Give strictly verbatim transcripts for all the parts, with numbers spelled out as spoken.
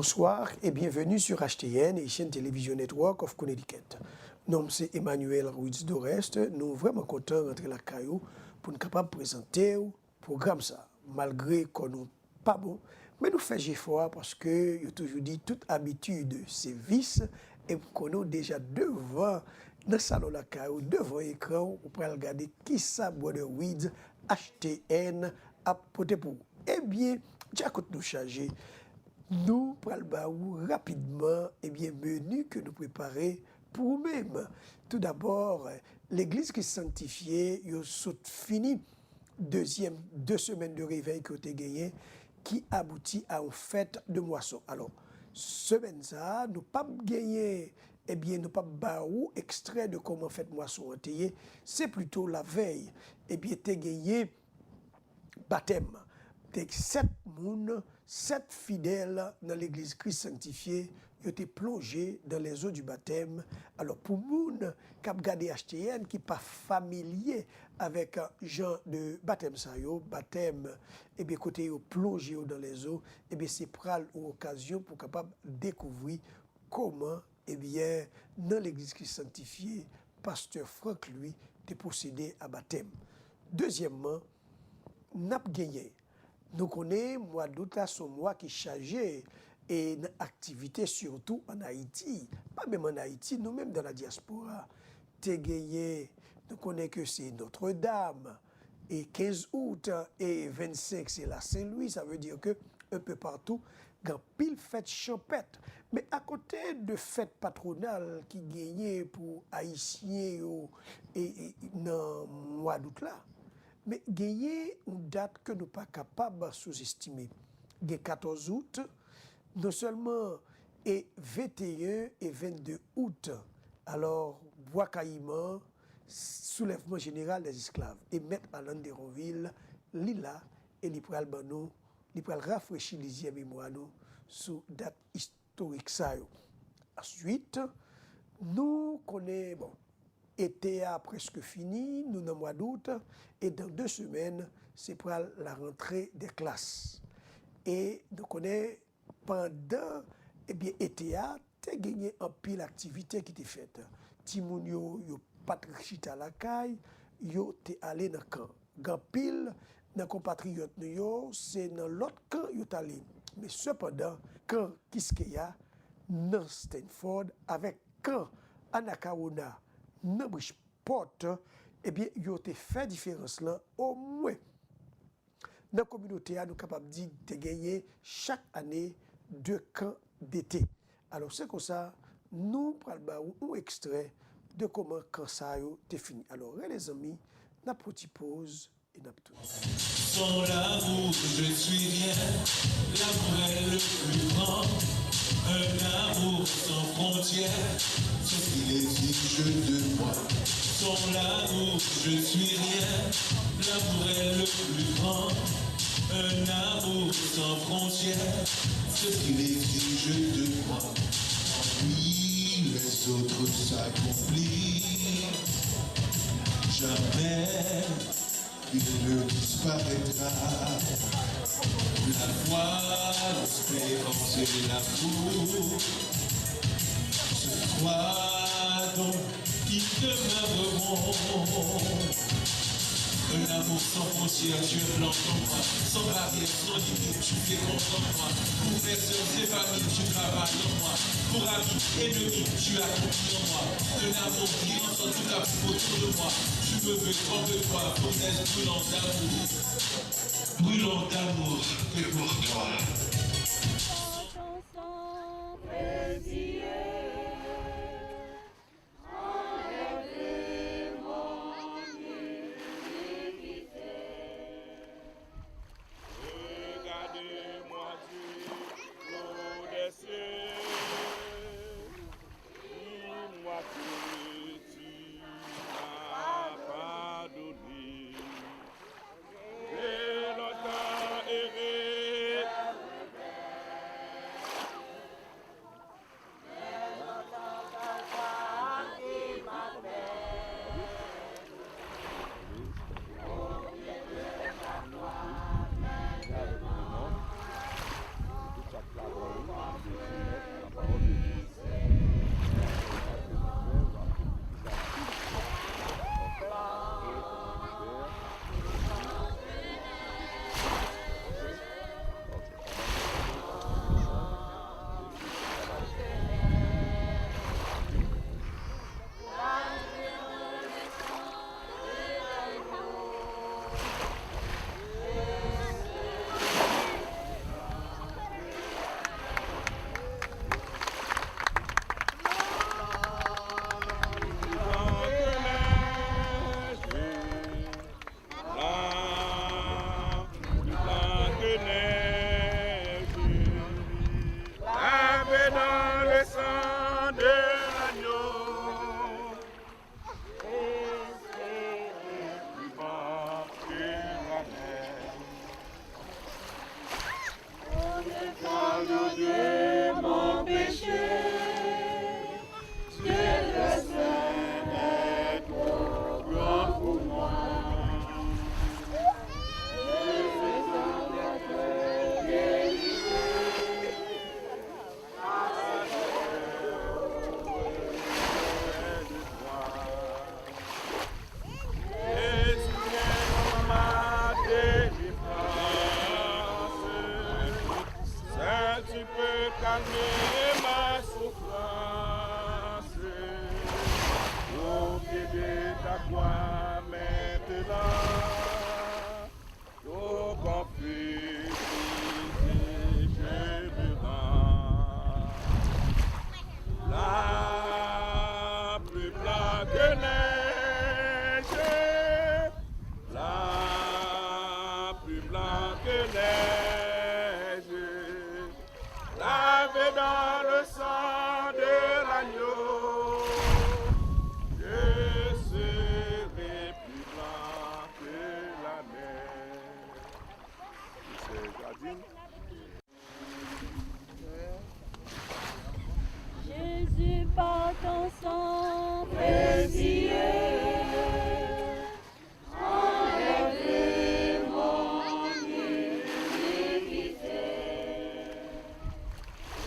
Bonsoir et bienvenue sur H T N, Haitian Television Network of Connecticut. Non m se Emmanuel Ruiz Doreste. Nou vrèman kontan rantre lakay ou pou n kapab prezante w pwogram sa. Malgre kò nou pa bon, men nou fè jefò a paske yo toujou di tout abitid se vis, e m konnen w deja devan nan salon lakay ou, devan ekran w, ou pral gade kisa Brother Ruiz H T N ap pote pou ou. Ebyen, dja kot nou chaje, nou pral ba ou rapidman, ebyen, meni ke nou prepare pou ou menm. Toudabò, Legliz Kris Sanktifye, yo sot fini dezyèm de semèn de revèy ke yo te genyen, ki abouti a yon fèt de mwason. Alò, semèn sa a, nou p ap genyen, ebyen, nou p ap ba ou ekstrè de kòman fèt mwason an te ye, se plito lavèy, ebyen, te genyen batèm. Te sèt moun, sèt fidèl nan Legliz Kris Sanktifye, yo te plonje dans les eaux du baptême. Alò, pou moun k ap gade H T N, ki pa familye avèk, euh, jan de batèm sa yo, batèm, ebyen, kote yo plonje yo dans les eaux, ebyen, se pral yon okazyon pou kapab dekouvri kòman, ebyen, nan Legliz Kris Sanktifye, pastè Franck Louis te pwosede a batèm. Dezyèmman, n ap genyen, nou konnen mwa dout la se yon mwa ki chaje e nan aktivite, sitou ann Ayiti. Pa menm ann Ayiti, nou menm dans la diaspora, te genyen, nou konnen ke se Notre Dame, e kenz out, e vennsenk se la Sen Lwi, sa vle di ke un peu partout, gen anpil fèt chanpèt. Men akote de fèt patwonal ki genyen pou Ayisyen yo, e, e, nan mwa dout la, men genyen yon dat ke nou pa kapab souzestime. Gen katòz out, non sèlman, e venteyen e vennde out. Alò, Bwa Kayiman, Soulèvman Jeneral dèzesklav, e Mèt Alan Deronvil, li la, e li pral ban nou, li pral rafrechi lizyè memwa nou sou dat istorik sa yo. Answit, nou konnen, bon, ete a prèske fini, nou nan mwa dout, e dans deux semaines, se pral la rentrée des classes. E nou konnen, pandan, ebyen, ete a, te genyen anpil aktivite ki te fèt. Timoun yo, yo pa t chita lakay, yo te ale nan kan. Gen anpil nan konpatriyòt nou yo, se nan lòt kan yo t ale. Men sepandan, kan Kiskeya nan Stanford avèk kan Anacaona nan Bridgeport, ebyen, yo te fè diferans lan omwen. Nan kominote a, nou kapab di te genyen chak ane de kan dete. Alò, se konsa, nou pral ba ou yon ekstrè de kòman kan sa yo te fini. Alò, rele zanmi, n ap pran ti poz e n ap tounen. Sans l'amour, je ne suis rien. L'amour est le plus grand. Un amour sans frontières, c'est ce qu'il exige de moi. Sans l'amour, je ne suis rien. L'amour est le plus grand. Un amour sans frontières, c'est ce qu'il exige de moi. Quand oui, les autres s'accomplissent, jamais il ne disparaîtra. La foi, l'espérance et l'amour, ce croit donc ils demeureront. Un amour sans frontières, tu es blanc en moi, sans barrière, sans limite, tu fais content de moi. Pour mes sœurs et familles, tu travailles en moi. Pour amis, ennemis, tu accomplis en moi. Un amour brillant, en tout cas, pour autour de moi. Tu me veux comme toi, fournaise brûlante d'amour. Brûlant d'amour que pour toi. Regardez-moi du haut des cieux, dis-moi que tu m'as pardonné. J'ai longtemps erré Ton sang précieux enlève mon iniquité.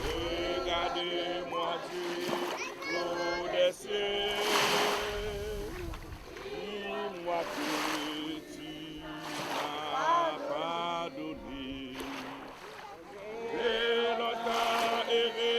Regarde-moi du haut des cieux, dis-moi que tu m'as pardonné. J'ai longtemps erré.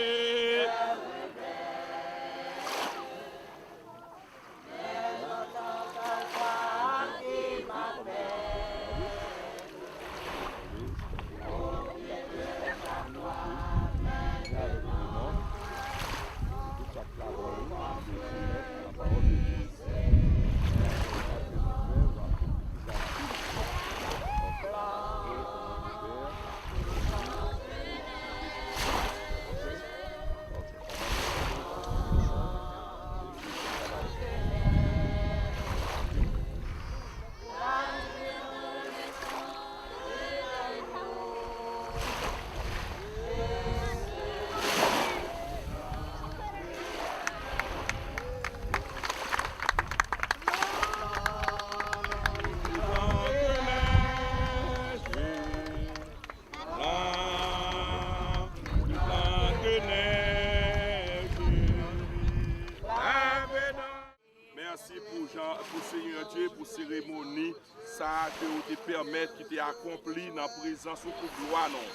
Mèsi pou jan, pou Senyè Dye, pou seremoni sa a ke ou te pèmèt ki te akonpli nan prezans ou, pou glwa non.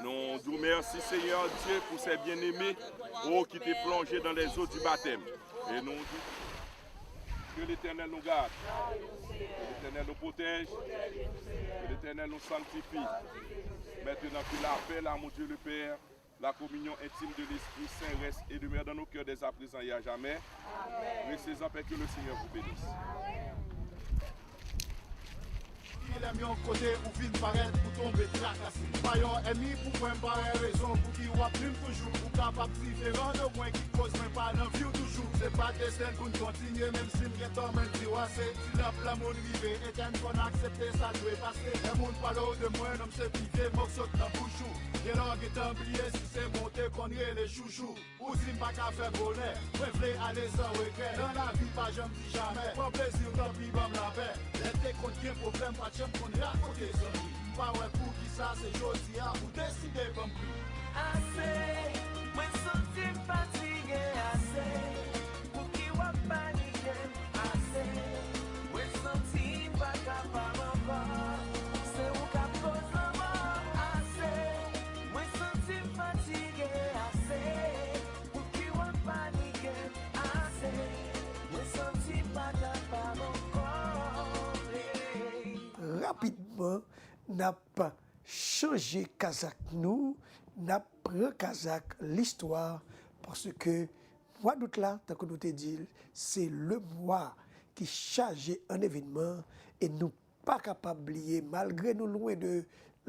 Nou di w mèsi, Senyè Dye, pou ces bien-aimés, o, ki te plonje dans les eaux du baptême. E nou di, que l'Éternel nous garde, que l'Éternel nous protège, que l'Éternel nous sanctifie. Maintenant, que la paix, l'amour de Dieu le Père, la communion intime de l'Esprit Saint reste et demeure dans nos cœurs dès à présent et à jamais. Restez en paix, que le Seigneur vous bénisse. Kilè m yon kote ou vin parèt pou tonbe trakase. Pa yon ènmi pou mwen, m pa wè rezon pou ki w ap nwi m toujou. Ou kapab diferan de mwen, ki koz mwen pa nan vi w toujou. Se pa desten pou n kontinye, menm si m gen tò, mwen di w ase. Ti lanp lanmou n rive etèn, fò n aksepte sa dwe pase. Lè moun pale w de mwen, non m se pi vye mo k sot nan bouch ou. Genlè w gentan bliye si se mwen w te konn rele chouchou. Ou di m pa ka fè bonè, mwen vle ale san regrè. Nan lavi pa janm di jamè, pran plezi w, tanpri ban m lapè. Lè te konn gen pwoblèm, pa t janm konn rakonte zanmi. M pa wè poukisa se jodi a ou deside ban m pri. Ase, mwen santi m fatige ase. Pouki w ap panike m ase? Mwen santi m pa kapab ankò. Se ou k ap koz lanmò. Ase, mwen santi m fatige ase. Pouki w ap panike m ase? Mwen santi m pa kapab ankò. Rapidman, n ap chanje kazak nou, n ap pran kazak listwa, paske mwa dout la, tankou nou te di l, se le mwa ki chaje an evènman, e nou pa kapab bliye, malgre nou lwen de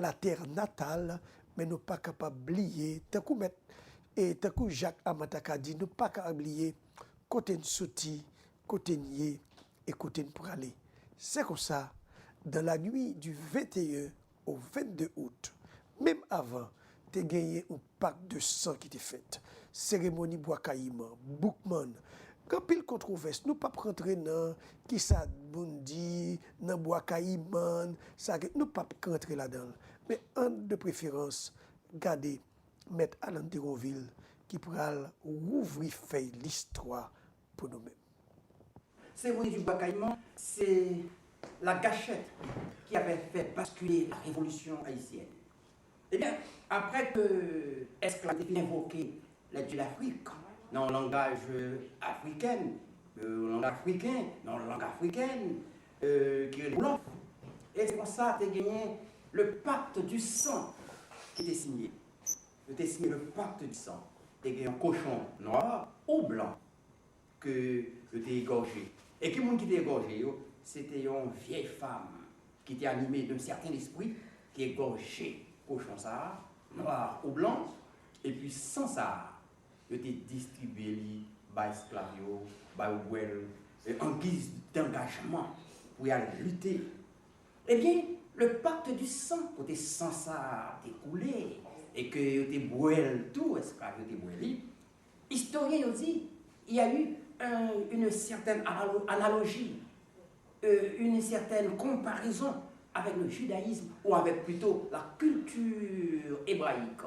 la terre natale, men nou pa kapab bliye, tankou mèt, e tankou Jak Amanta ka di, nou pa ka bliye kote n soti, kote n ye, e kote n prale. Se konsa, dans la nuit du vingt et un au vingt-deux août, menm avan, te genyen yon pak de san ki te fèt. Seremoni Bwa Kayiman, Boukman, gen anpil kontwovès. Nou p ap rantre nan kisa moun di nan Bwa Kayiman, sa ke, nou p ap rantre ladan l. Men ann de preferans, gade Mèt Alan Teronvil ki pral wouvri fèy listwa pou nou menm. Cérémonie du Bois Caïman, c'est la gâchette qui avait fait basculer la Révolution haïtienne. Eh bien, après que esclave te fin envoke les dieux d'Afrique, nan yon langaj afriken, euh, yon langaj afriken, nan yon lang afriken, euh, ki rele Wolof. E se konsa te genyen le pacte du sang ki te sinye. Yo te sinye le pacte du sang. Te gen yon kochon nwa ou blan ke yo te egòje. E ki moun ki te egòje yo? Se te yon vyèy fanm ki te anime d'un certain esprit ki egòje kochon sa a, nwa ou blan, epi san sa a, yo te distribye li bay esklav yo, bay yo bwè l, e, an giz d'angajman pou y al lite. Ebyen, le pacte du sang, kote san sa a te koule, e ke yo te bwè l tou, esklav yo te bwè li, istoryen yo di, Il y a eu un- une certaine analo- analogie, euh, une certaine comparaison avec le judaïsme, ou avec plutôt la culture hébraïque.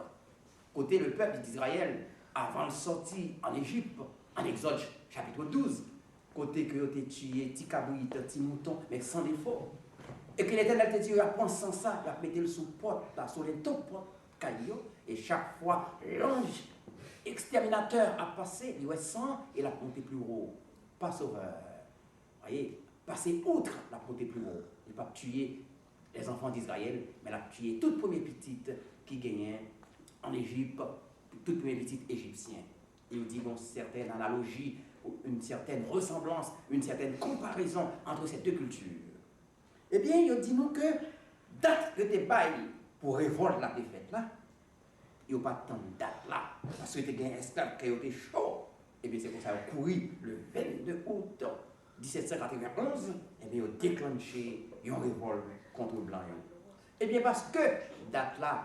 Kote le pèp d'Izrayèl, avan l sòti ann Ejip, ann Egzòd chapit douz, kote ke yo te tiye ti kabrit, ti mouton, men san defo. E ke Letènèl te di yo, y ap pran san sa, y ap mete l sou pòt la, sou lento pòt kay yo, e chak fwa lanj ekstèminatè ap pase, li wè san an, e l ap monte pi wo. Passover, voyez, passer outre, l ap monte pi wo. Li p ap tiye les enfants d'Israël, men l ap tiye tout premye pitit ki genyen ann Ejip, tout premye pitit ejipsyen. Il dit une certaine analogie, une certaine ressemblance, une certaine comparaison entre ces deux cultures. Ebyen, yo di nou ke dat yo te bay pou revòlt la te fèt la, yo pa t tann dat la, paske te gen esklav, kè yo te cho. Ebyen, se konsa yo kouri le vennde out disèt san katrevenonz, ebyen, yo deklanche yon revòlt kont blan yo. Ebyen, paske dat la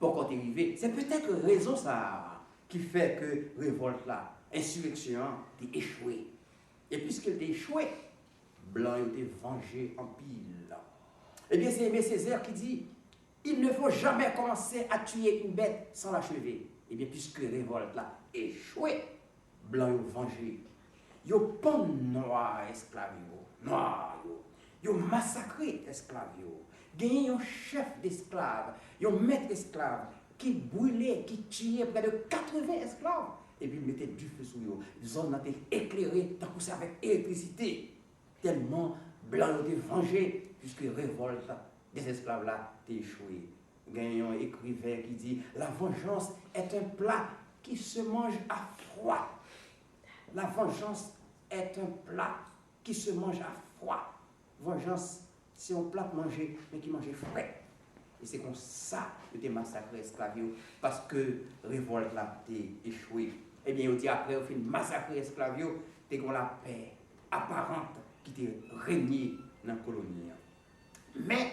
poko te rive, se petèt rezon sa a ki fè ke revòlt la, ensireksyon an, te echwe. E piske l te echwe, blan yo te vanje anpil. Ebyen, se Aimé Césaire ki di, il ne faut jamais commencer à tuer une bête sans l'achever. Ebyen, piske revòlt la echwe, blan yo vanje. Yo pann nwa esklav yo, nwa yo. Yo masakre esklav yo. Genyen yon chèf desklav, yon mèt esklav, ki brile, ki tiye prè de katreven esklav, epi mete dife sou yo. Zòn nan te eklere tankou se avèk elektrisite. Tèlman blan yo te vanje, piske revòlt dèzesklav la te echwe. Gen yon ekriven ki di, la vengeance est un plat qui se mange à froid. La vengeance est un plat qui se mange à froid. Vanjans se yon plat manje, men ki manje frèt. E se konsa yo te masakre esklav yo, paske revòlt la te echwe. Ebyen, yo di apre yo fin masakre esklav yo, te gen lapè aparant ki te renye nan koloni an. Men,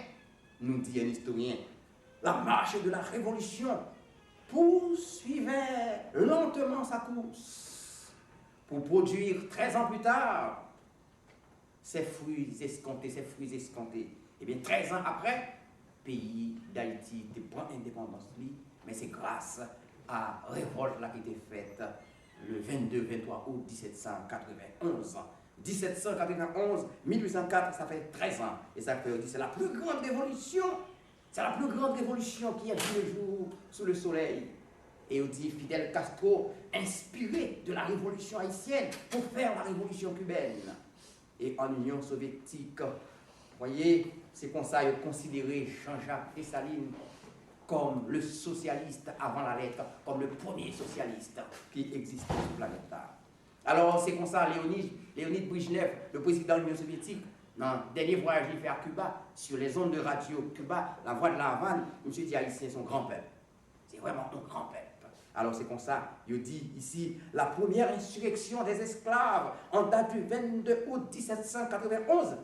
nou di en istoryen, la marche de la révolution poursuivait lentement sa course pour produire treize ans plus tard ses fruits escomptés, ses fruits escomptés. Ebyen, trèz an apre, peyi Dayiti te pran endepandans li, men se gras a revòlt la ki te fèt le vennde, venntwa out disèt san katrevenonz. Disèt san katrevenonz, mil uit san kat, sa fè trèz an. E sa fè yo di, c'est la plus grande révolution, c'est la plus grande révolution qui ait vu le jour sous le soleil. E yo di Fidel Castro inspiré de la révolution haïtienne pour faire la révolution cubaine. E an Inyon Sovyetik, voyez, se konsa yo konsidere Jean-Jacques Dessalines comme le socialiste avant la lettre, comme le premier socialiste ki egziste sou planèt la. Alò, se konsa Leonid, Leonid Brejnev, le président de l'Union soviétique, nan dènye vwayaj li fè a Kiba, sur les ondes de Radio Cuba, La Voix de la Havane, misye di Ayisyen se yon gran pèp. Se vrèman yon gran pèp. Alò, se konsa, yo di isi, la première insurrection des esclaves en date du vingt-deux août dix-sept cent quatre-vingt-onze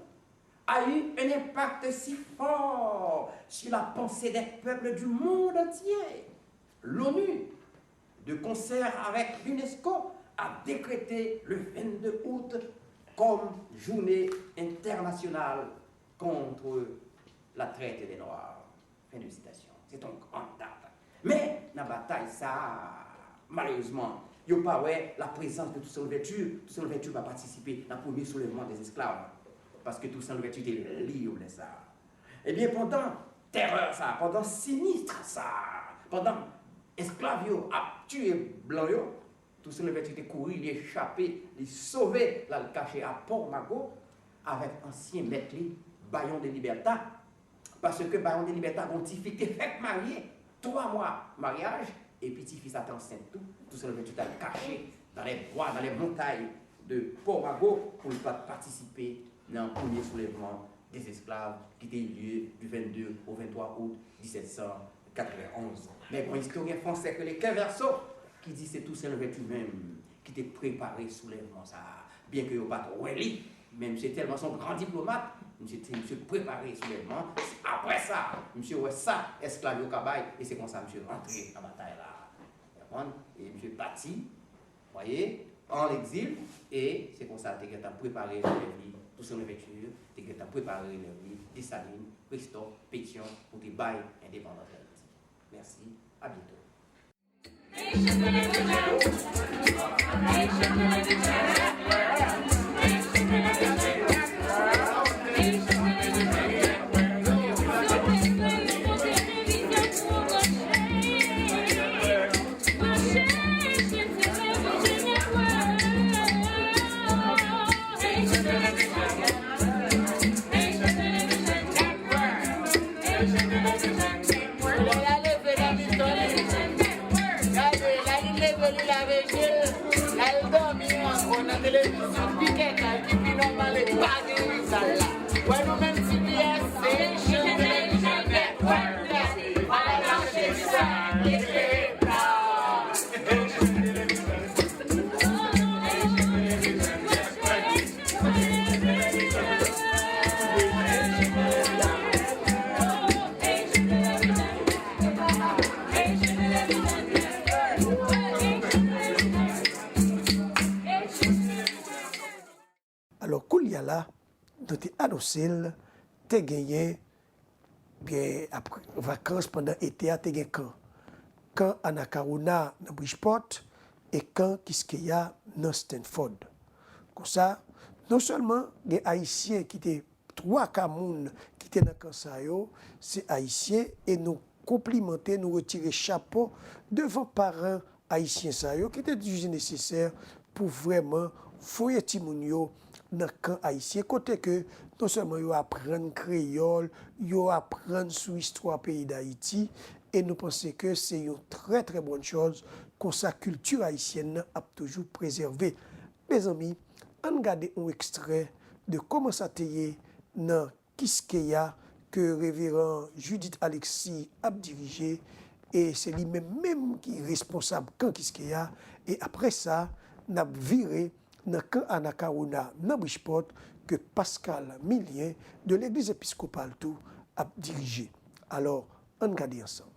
a eu un impact si fort sur la pensée des peuples du monde entier. L'ONU, de concert avec l'UNESCO, a décrété le vingt-deux août comme journée internationale contre la traite des Noirs. Fin de citation. Se yon gran dat. Men, nan batay sa a, malerezman, yo pa wè la prezans de Toussaint Louverture. Toussaint Louverture pa patisipe nan premye soulèvman dèzesklav. Paske Toussaint Louverture te lib lè sa a. Ebyen, pandan terè sa a, pandan sinistre sa a, pandan esklav yo ap tiye blan yo, Toussaint Louverture te kouri, li echape, li sove, l al kache a Pò Mago avèk ansyen mèt li, Bayon de Liberta, paske Bayon de Liberta gon tifi ki te fèk marye, twa mwa maryaj, epi tifi sa te ansent tou. Toussaint Louverture t al kache dans les bois, dans les montagnes de Pò Mago pou l pa t patisipe nan premye soulèvman dèzesklav ki te lye du vingt-deux au vingt-trois août dix-sept cent quatre-vingt-onze. Men gon istoryen fransè ki rele Quenverso ki di se Toussaint Louverture menm ki te prepare soulèvman sa a. Byenke yo pa t wè li, men misye tèlman se yon gran diplomat, misye te, misye prepare soulèvman. Apre sa, misye wè sa esklav yo ka bay, e se konsa misye rantre nan batay la. Ou konprann? E misye pati, voyez, an legzil, e se konsa l te gentan prepare relèv li, Toussaint Louverture te gentan prepare relèv li, Desalin, Kristòf, Petyon, pou te bay endepandans Dayiti. Mèsi, a byento. Solèy la leve nan mitan li. Gade, la li leve, li lave je l. La l dòmi ankò nan televizyon. Pi kèkal, ki pi nòmal e pa gen rizal la. Wè nou menm T B S, se Haitian Television Network. Ala chache sa, epa. Alò, koulye a la, nou te anonse l, te genyen, byen, apre vakans pandan ete a, te gen kan. Kan Anacaona nan Bridgeport e kan Quisqueya nan Stanford. Konsa, non sèlman gen Ayisyen ki te, twa ka moun ki te nan kan sa yo, se Ayisyen, e nou konplimante, nou retire chapo devan paran ayisyen sa yo ki te jije nesesè pou vrèman voye timoun yo nan kan ayisyen, kote ke non sèlman yo aprann kreyòl, yo aprann sou istwa peyi Dayiti, e nou panse ke se yon trè, trè bòn chòz, konsa kilti ayisyèn nan ap toujou prezève. Mezanmi, ann gade yon ekstrè de kòman sa te ye nan Kiskeya ke Reveran Judith Alexis ap dirije, e se li menm menm ki responsab kan Kiskeya, e apre sa, n ap vire nan kan Anacaona nan Bridgeport ke Pascal Milien de Legliz Episkopal tou ap dirije. Alò, ann gade ansanm.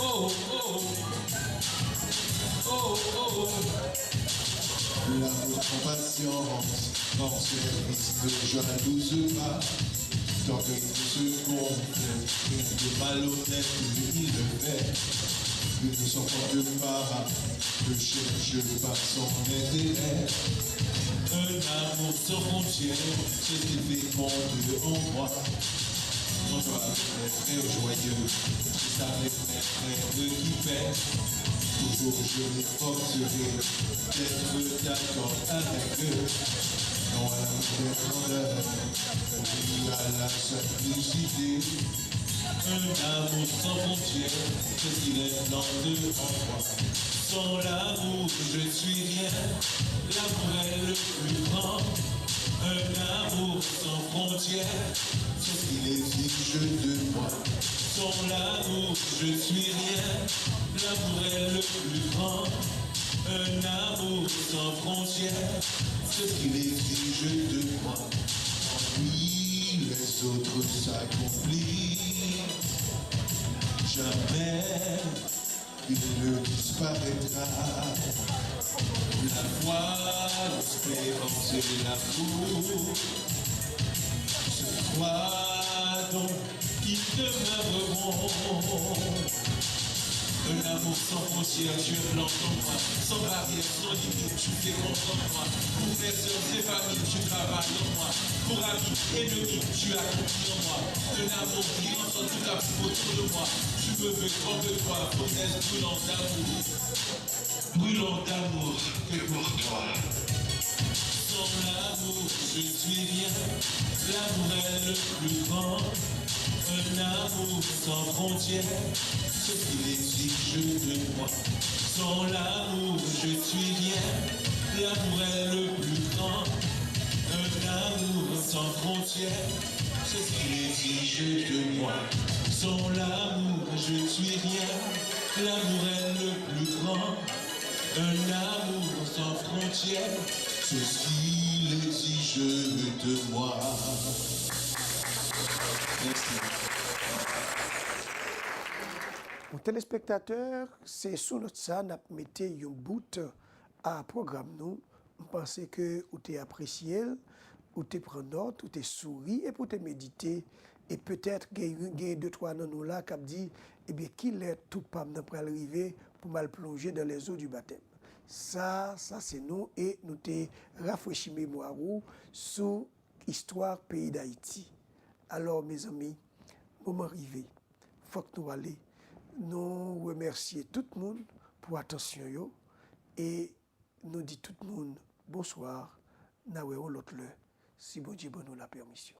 Oh, oh, oh. Oh, oh, oh. L'amour prend patience, rend service, ne jalouse pas. Tant que tout ce qu'on fait, rien de malhonnête il ne fait. Il ne s'enfante pas, ne cherche pas son intérêt. Un amour sans frontières, c'est ce qui féconde en moi. Quand je vois mes frères joyeux, c'est avec mes frères qui pèsent. Toujours je m'efforcerai d'être d'accord avec eux. Non à la mauvaise grandeur, oui à la simplicité. Un amour sans frontières, c'est ce qui reste en moi. Sans l'amour, je suis rien. L'amour est le plus grand. Un amour sans frontières, c'est ce qu'il exige de moi. Sans l'amour, je suis rien. L'amour est le plus grand. Un amour sans frontières, c'est ce qu'il exige de moi. Oui, les autres s'accomplissent. Jamais il ne disparaîtra. La foi, l'espérance et l'amour, je crois donc qu'ils demeureront. Un amour sans frontières, tu es blanc en moi, sans barrière, sans limite, tu fais comprendre moi. Pour mes sœurs et familles, tu travailles en moi. Pour amis, ennemis, tu accomplis en moi. Un amour qui rend en tout cas autour de moi. Tu me veux comme toi, fournaise brûlant d'amour. Brûlant d'amour que pour toi. Sans l'amour, je suis rien. L'amour est le plus grand. Un amour sans frontières, c'est ce qu'il exige de moi. Sans l'amour, je suis rien. L'amour est le plus grand. Un amour sans frontières, c'est ce qu'il exige de moi. Sans l'amour, je suis rien. L'amour est le plus grand. Un amour sans frontières, c'est ce qu'il exige de moi. Mèsi. Bon, telespektatè, se sou nòt sa n ap mete yon bout a pwogram nou. M panse ke ou te apresye l, ou te pran nòt, ou te souri epi ou te medite. E petèt gen, gen de twa nan nou la k ap di, ebyen, kilè tou pa m nan pral rive pou m al plonje dans les eaux du baptême? Sa, sa se nou, e nou te rafrechi memwa ou sou istwa peyi Dayiti. Alò, mezanmi, moman rive. Fòk nou ale. Nou remèsye tout moun pou atansyon yo e nou di tout moun bonswa. N a wè yon lòt lè, si Bondye ban nou lapèmisyon.